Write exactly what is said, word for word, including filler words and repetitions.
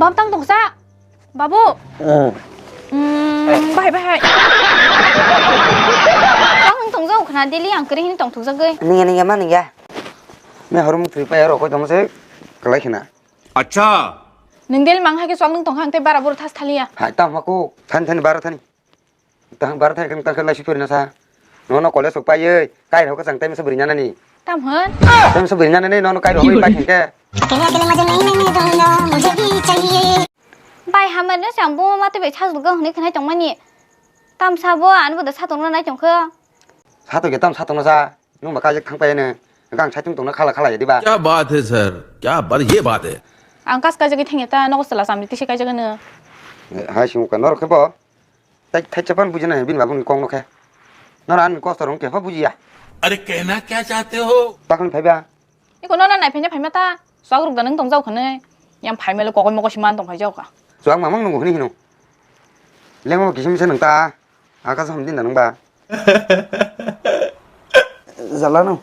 Bab tang tongsa. Babu. Hmm. Hmm, bahai, bahai. Tang tong jao khna daily ang kri hin tong thuk jagoi. Ningya, ningya, ma ningya. Me horum three pa aro koi tong se kalai khna. Acha. Nung daily mang hai ke sok nung tong hang te bara buru thas thaliya. Hai tam hako than than bara thani. Tang bar thai kang tang lai sipir na sa. No no college sok pai ye. Kai rok chang time sa buri nana ni. Tam hon. Time sa buri nana ni no no kai rok pai kang ke. अकेले अकेले मजे नहीं लेने दूंगा, मुझे भी चाहिए। Bai hamar no sang bo ma te bai sa duga hwnwi khnai tong mani. Tam sa bo an bo da sa tong nai tong kho. Sa to ge tam sa tong sa. Nung ba kai thang pai ne. Gang sai tung tong na khala khala ye diba. क्या बात है सर, क्या बात, ये बात है। Ang kas kai jagwi thang ta nogo sala samni tisi kai jagano. Hai sing ka nor khe bo. Thai, thai chapan buji nai bini babuni kok no khe. Nora ani kosto rong kepha bujiya. अरे कहना क्या चाहते हो? Takni phaiba. Iko nona nai phainya phaima ta. Swak ruk da nung tong jao khane. Yang phaima le kokoi mokoi siman tong phai jao ka. Swak mamang nungo hini hino. Lengmo kisim se nung ta. Aka som din da nung ba. Jala no.